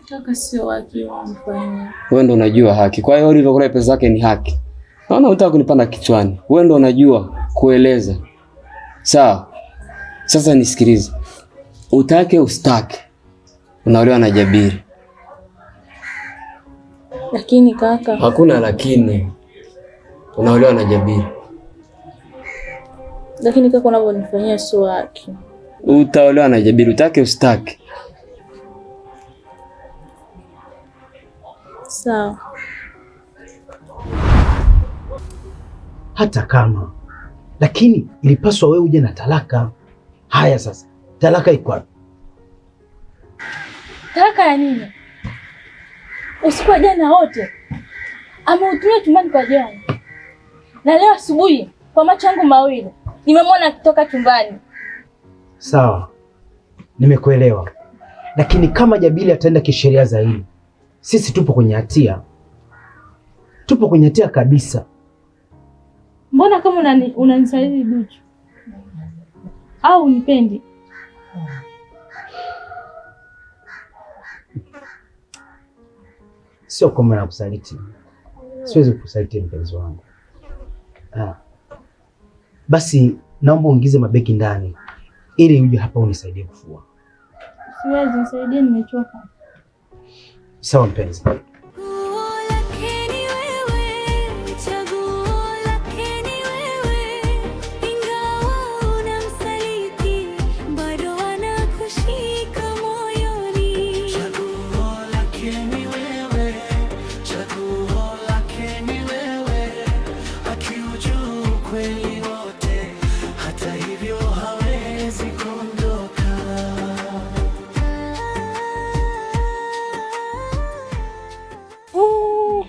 Kaka, sio haki unamfanyia. Wewe ndo unajua haki. Kwa hiyo ulivyokula pesa zake ni haki. Naona unataka kunipanda kichwani. Wewe ndo unajua kueleza. Sawa. Sasa nisikilize. Utake usitake, unaolewa na Jabiri. Lakini kaka, hakuna lakini. Unaolewa na Jabiri. Lakini kaka, unavyonifanyia sio haki. Utaolewa na Jabiri, utake usitake. Sawa. Hata kama, lakini ilipaswa wewe uje na talaka. Haya sasa, talaka iko wapi? Talaka ya nini? Usiku wa jana wote amehudhuria chumbani kwa John, na leo asubuhi kwa macho yangu mawili nimemwona akitoka chumbani. Sawa, nimekuelewa, lakini kama Jabiri ataenda kisheria zaidi, sisi tupo kwenye hatia, tupo kwenye hatia kabisa. Mbona kama unanisaliti Duchu au unipendi? Sio kama nakusaliti, siwezi kukusaliti mpenzi wangu. Basi naomba uingize mabegi ndani ili uje hapa unisaidie kufua. Siwezi, nisaidie, nimechoka. Sawa mpenzi.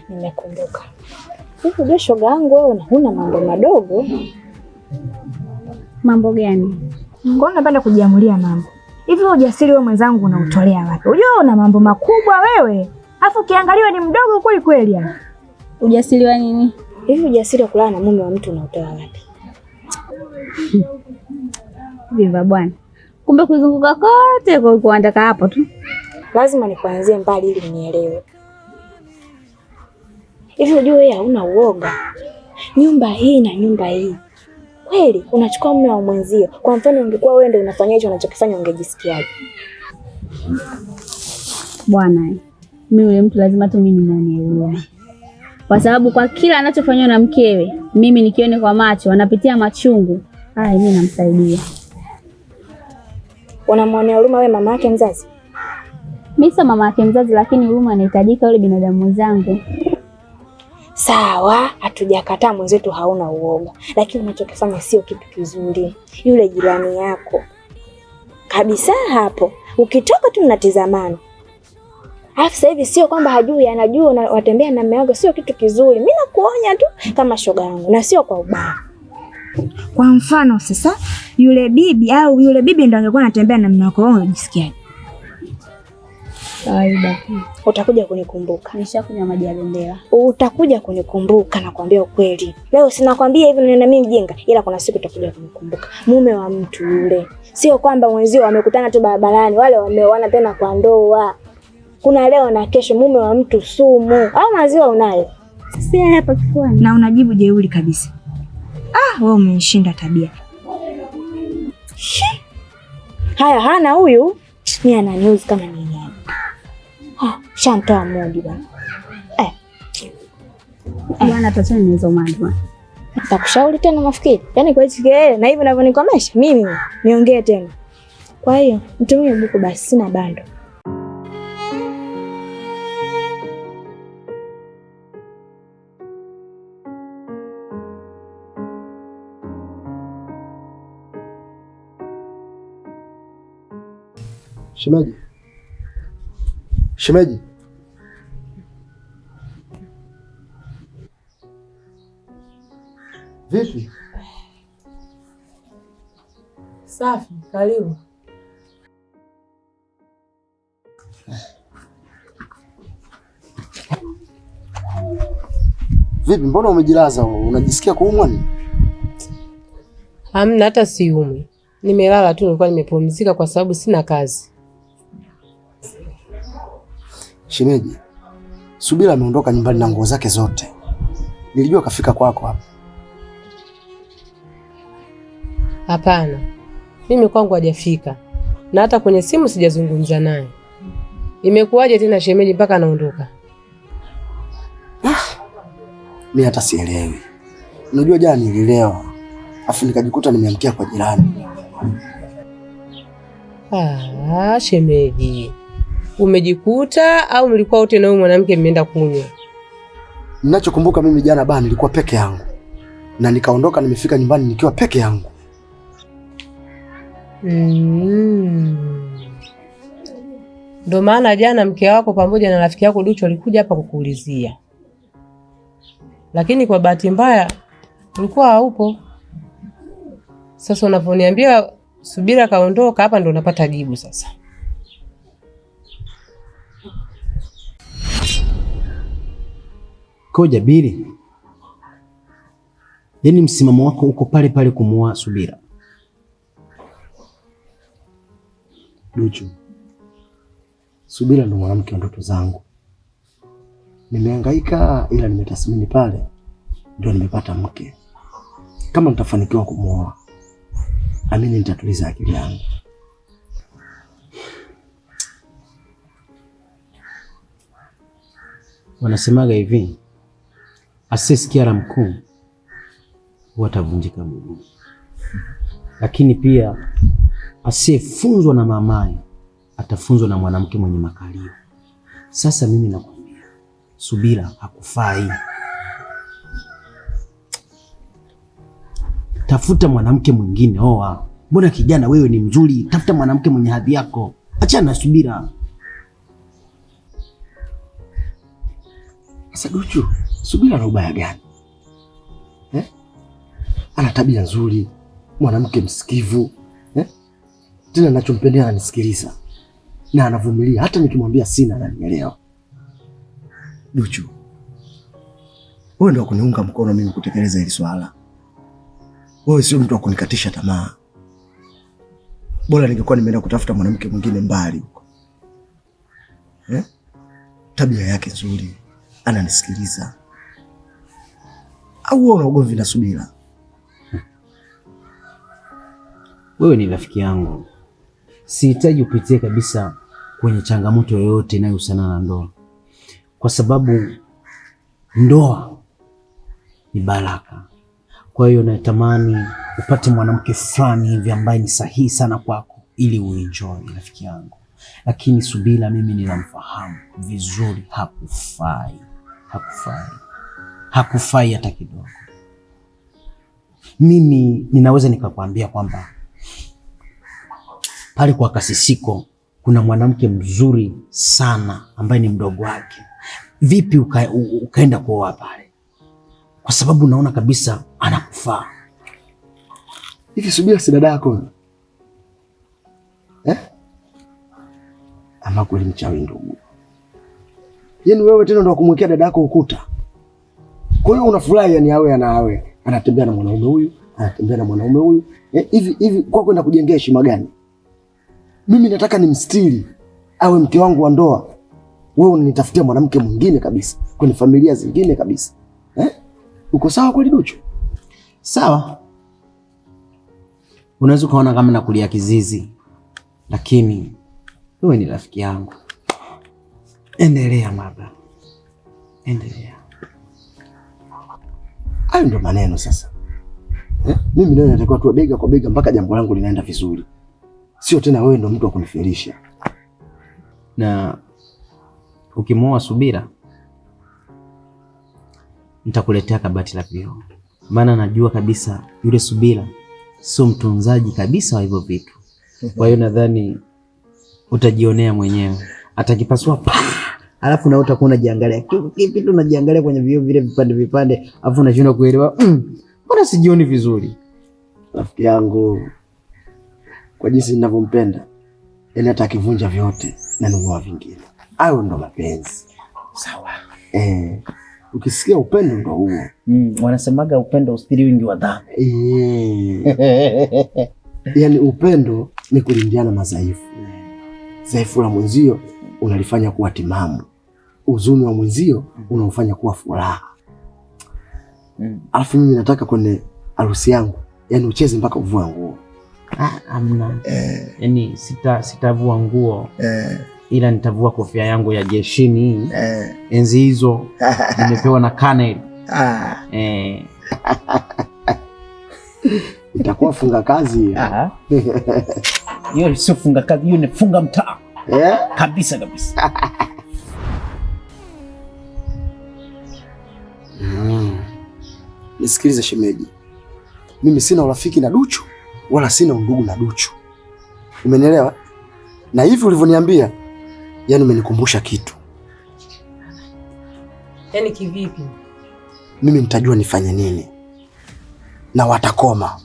Nimekumbuka. Hivi unajua shoga yangu wewe huna mambo madogo. Mambo gani? Kwa nini unapenda kujiamulia mambo? Hivi ujasiri wewe mwenzangu unautolea wapi? Unajua una mambo makubwa wewe. Alafu ukiangaliwa ni mdogo kweli kweli yani. Ujasiri wa nini? Hivi ujasiri wa kulala na mume wa mtu unautoa wapi? Viva bwana. Kumbe kuzunguka kote kwa kuandaka hapo tu. Lazima nikuanzie mbali ili unielewe. Hivi unajua wewe hauna uoga. Nyumba hii na nyumba hii. Kweli unachukua mume wa mwenzio. Kwa mfano ungekuwa wewe ndio unafanya hicho unachokifanya ungejisikiaje? Bwana, mimi yule mtu lazima tu mimi nimuone huruma. Kwa sababu kwa kila anachofanywa na mkewe, mimi nikione kwa macho anapitia machungu. Haya, mimi namsaidia. Unamwonea huruma wewe mama yake mzazi? Mimi sio mama yake mzazi, lakini huruma inahitajika yule binadamu mwenzangu. Sawa, hatujakataa mwenzetu hauna uoga, lakini unachokifanya sio kitu kizuri. Yule jirani yako kabisa hapo, ukitoka tu mnatizamana. Alafu sasa hivi sio kwamba hajui, anajua na watembea na mume wako, sio kitu kizuri. Mimi nakuonya tu kama shoga yangu na sio kwa ubaya. Kwa mfano sasa yule bibi au yule bibi ndo angekuwa anatembea na mume wako, wewe unajisikiaje? Kawaida. Utakuja kunikumbuka. Nishakunywa maji ya bendera. Utakuja kunikumbuka, nakwambia ukweli. Leo sinakwambia hivi nina mimi mjinga, ila kuna siku utakuja kunikumbuka. Mume wa mtu yule. Sio kwamba mwenzio wamekutana tu barabarani, wale wameoana tena kwa ndoa. Kuna leo na kesho, mume wa mtu sumu. Au maziwa unayo? Si hapa kifuani. Na unajibu jeuri kabisa. Ah, wewe umenishinda tabia. Haya, hana huyu. Mimi ananiuzi kama nini. Ah, shantoa mudi bwana. Bwana tachana nizo mambo. Nitakushauri tena mafikiri. Yaani kwa hichi kelele na hivi unavyonikomesha mimi niongee tena. Kwa hiyo mtumie buku basi, sina bando. Shemeji. Shemeji. Vipi? Safi, karibu. Vipi, mbona umejilaza? Unajisikia kuumwa nini? Hamna, hata siumwi. Nimelala tu, nilikuwa nimepumzika kwa sababu sina kazi. Shemeji, Subira ameondoka nyumbani na nguo zake zote. Nilijua kafika kwako hapa. Hapana, mimi kwangu hajafika, na hata kwenye simu sijazungumza naye. Imekuwaje tena shemeji mpaka anaondoka? Mimi hata sielewi. Unajua jana nililewa, afu nikajikuta nimeamkia kwa jirani. Ah, shemeji, umejikuta au mlikuwa wote na huyu mwanamke mmeenda kunywa? Ninachokumbuka mimi jana baa nilikuwa peke yangu na nikaondoka, nimefika nyumbani nikiwa peke yangu. Ndio maana jana mke wako pamoja na rafiki yako Ducho alikuja hapa kukuulizia, lakini kwa bahati mbaya ulikuwa haupo. Sasa unaponiambia Subira kaondoka hapa, ndio unapata jibu sasa. Kwa Jabiri, yaani msimamo wako uko pale pale kumuoa Subira? Duchu, Subira ndo mwanamke wa ndoto zangu. Nimehangaika ila nimetathmini pale ndio nimepata mke. Kama nitafanikiwa kumuoa, amini nitatuliza akili yangu. Wanasemaga hivi, asiyesikia la mkuu huwa atavunjika mguu, lakini pia asiyefunzwa na mamaye atafunzwa na mwanamke mwenye makalio. Sasa mimi nakwambia, Subira hakufai. Tafuta mwanamke mwingine, oa. Mbona kijana wewe ni mzuri, tafuta mwanamke mwenye hadhi yako, achana na Subira. Sasa Duchu, Subira ana ubaya gani? Eh? Ana tabia nzuri, mwanamke msikivu, eh? Tena ninachompendea ananisikiliza na anavumilia, hata nikimwambia sina ananielewa. Duchu, wewe ndio kuniunga mkono mimi kutekeleza hili swala. Wewe sio mtu wa kunikatisha tamaa. Bora ningekuwa nimeenda kutafuta mwanamke mwingine mbali huko. Eh? Tabia yake nzuri, ananisikiliza. Au wewe una ugomvi na Subira? Wewe ni rafiki yangu, sihitaji upitie kabisa kwenye changamoto yoyote inayohusiana na ndoa, kwa sababu ndoa ni baraka. Kwa hiyo natamani upate mwanamke fulani hivi ambaye ni sahihi sana kwako ili uenjoy, rafiki yangu. Lakini Subira mimi ninamfahamu vizuri, hakufai, hakufai, hakufai hata kidogo. Mimi ninaweza nikakwambia kwamba pale kwa Kasisiko kuna mwanamke mzuri sana ambaye ni mdogo wake. Vipi ukaenda kuoa pale? Kwa sababu naona kabisa anakufaa. Hivi Subira si dada yako? Eh? Ama kweli mchawi ndugu. Yaani wewe tena ndio kumwekea dada yako ukuta. Kwa hiyo unafurahi yani awe ana awe anatembea na mwanaume huyu, anatembea na mwanaume huyu. Hivi hivi kwa kwenda kujengea heshima gani? Mimi nataka nimstiri awe mke wangu wa ndoa. Wewe unanitafutia mwanamke mwingine kabisa, kwenye familia zingine kabisa. Eh? Uko sawa kweli Duchu? Sawa. Unaweza kuona kama nakulia kizizi, lakini wewe ni rafiki yangu. Endelea maba, endelea. Hayo ndio maneno sasa. Eh? Mimi nayo natakiwa tu bega kwa bega mpaka jambo langu linaenda vizuri. Sio tena wewe ndio mtu wa kunifilisha. Na ukimuoa Subira nitakuletea kabati la vioo, maana najua kabisa yule Subira sio mtunzaji kabisa wa hivyo vitu. Kwa hiyo nadhani utajionea mwenyewe, atakipasua pa, alafu na utakuwa unajiangalia kipi tu, unajiangalia kwenye vioo vile vipande vipande, alafu unashindwa kuelewa, mbona sijioni vizuri. Rafiki yangu, kwa jinsi ninavyompenda, yani hata akivunja vyote na nunua vingine. Hayo ndo mapenzi. Sawa. Ukisikia upendo ndo huo. Wanasemaga upendo usitiri wingi wa dhambi. Yaani upendo ni kulindiana madhaifu. Dhaifu la mwenzio unalifanya kuwa timamu. Uzuni wa mwenzio unaufanya kuwa furaha. Alafu mimi nataka kwenye harusi yangu, yani ucheze mpaka uvue nguo. Amna. Yaani sitavua nguo. Ila nitavua kofia yangu ya jeshini. Enzi hizo nimepewa na Kanel. Itakuwa funga kazi. Hiyo sio funga kazi, hiyo ni funga mtaa. Kabisa kabisa. Nisikilize shemeji. Mimi sina urafiki na Duchu wala sina undugu na Duchu. Umenielewa? Na hivi ulivyoniambia, yani umenikumbusha kitu. Yaani kivipi? Mimi nitajua nifanye nini. Na watakoma.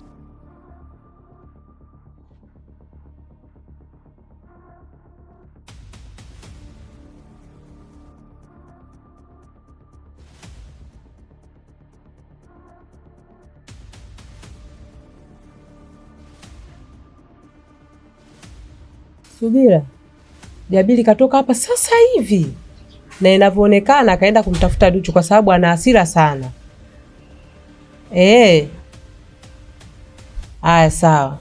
Subira. Jabili katoka hapa sasa hivi. Na inavyoonekana akaenda kumtafuta Duchu kwa sababu ana hasira sana. Aya sawa.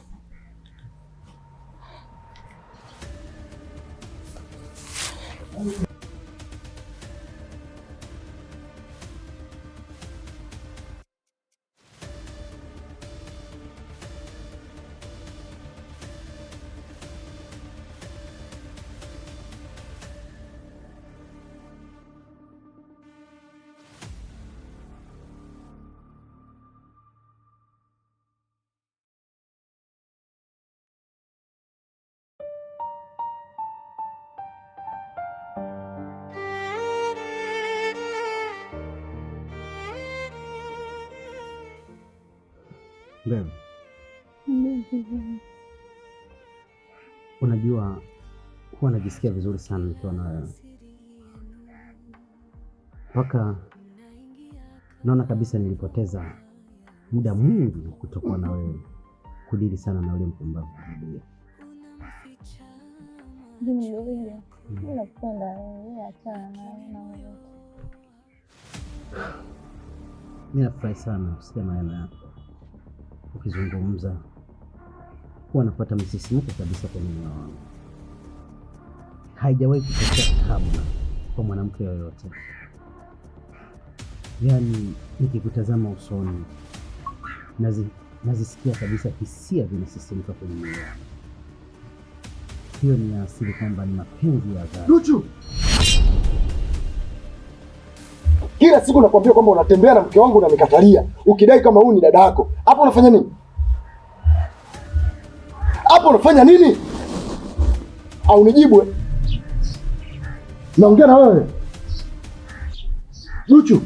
Babe, unajua huwa najisikia vizuri sana nikiwa na wewe. Mpaka naona kabisa nilipoteza muda mwingi kutokuwa na wewe, kudili sana na ule mpumbavu. Mimi nakupenda wewe, achana na wewe. Mimi nafurahi sana kusikia maneno yako. Ukizungumza huwa napata msisimko kabisa kwenye moyo wangu. Haijawahi kutokea kabla kwa mwanamke yoyote. Yaani nikikutazama usoni nazisikia kabisa hisia zinasisimka kwenye moyo wangu. Hiyo ni asili kwamba ni mapenzi ya dhati. Duchu! Kila siku nakwambia kwamba unatembea na mke wangu unanikatalia, ukidai kama huyu ni dada yako. Hapo unafanya nini? Hapo unafanya nini? Au nijibwe? Naongea na wewe. Duchu.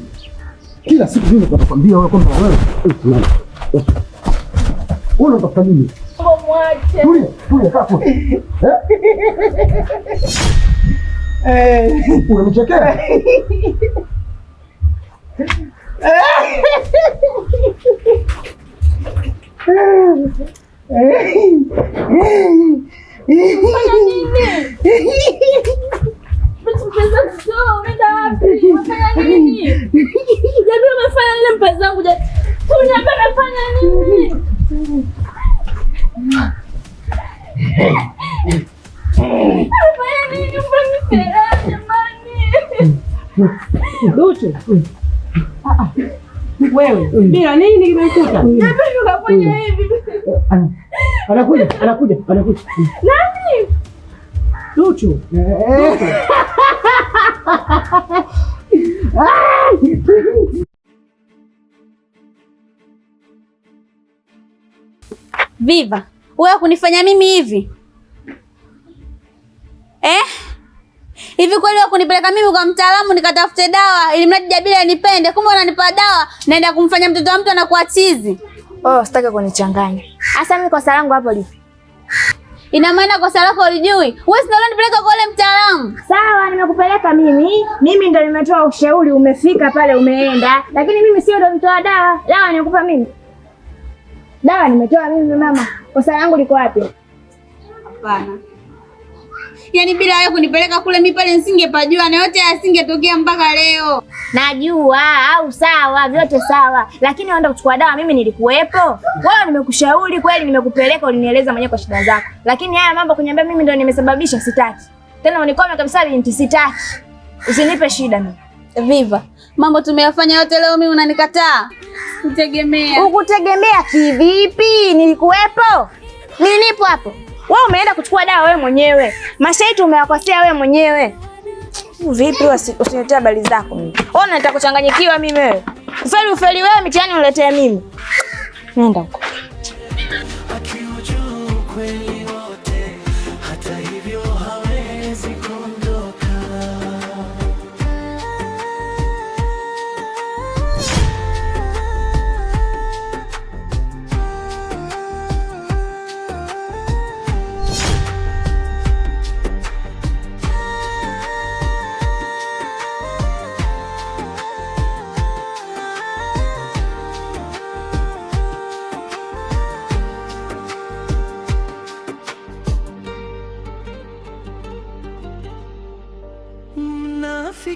Kila siku mimi nakwambia wewe kwamba wewe wewe unatafuta nini? Mwache. Tulia, tulia hapo. Eh? Unanichekea? Umefanya nini mpenzi wangu? Umefanya nini? Umefanya nini mpenzi jamani? Duchu. Wewe, bila nini kimekuta? Jabili ukafanya hivi. Anakuja, anakuja, anakuja. Nani? Duchu. Viva, wewe kunifanya mimi hivi? Eh? Hivi kweli wewe kunipeleka mimi kwa mtaalamu nikatafute dawa ili mradi Jabili anipende, kumbe unanipa dawa naenda kumfanya mtoto wa mtu anakuwa chizi. Oh, sitaki kunichanganya. Asa mimi kosa langu hapo lipi? Ina maana kosa lako ulijui? Wewe si ndio unanipeleka kwa yule mtaalamu? Sawa, nimekupeleka mimi. Mimi ndio nimetoa ushauri, umefika pale umeenda, lakini mimi sio ndio mtoa dawa. Dawa nimekupa mimi. Dawa nimetoa mimi mama. Kosa langu liko wapi? Hapana. Yaani bila wewe kunipeleka kule mimi pale nisingepajua na yote yasingetokea mpaka leo. Najua au sawa, vyote sawa. Lakini unaenda kuchukua dawa mimi nilikuwepo. Wewe nimekushauri kweli, nimekupeleka, ulinieleza mwenyewe kwa shida zako. Lakini haya mambo kuniambia mimi ndio nimesababisha sitaki. Tena unikome kabisa binti, sitaki. Usinipe shida mimi. Viva, mambo tumeyafanya yote leo mimi unanikataa. Sikutegemea. Ukutegemea kivipi? Nilikuwepo? Nilipo hapo. Wewe umeenda kuchukua dawa wewe mwenyewe. Masharti umeyakosea wewe mwenyewe. Vipi usiniletee habari zako mimi? Ona nitakuchanganyikiwa mimi wewe. Ufeli ufeli wewe, mitihani uniletee mimi. Nenda huko. Akiujua ukweli wote, hata hivyo hawezi kuondoka.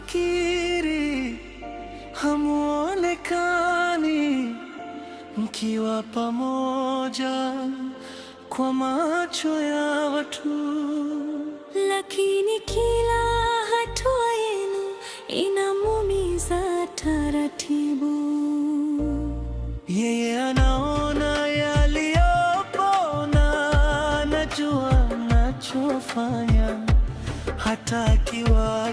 Mnafikiri hamuonekani mkiwa pamoja kwa macho ya watu, lakini kila hatua yenu inamuumiza taratibu. Yeye anaona yaliyopo na anajua anachofanya, hata akiwa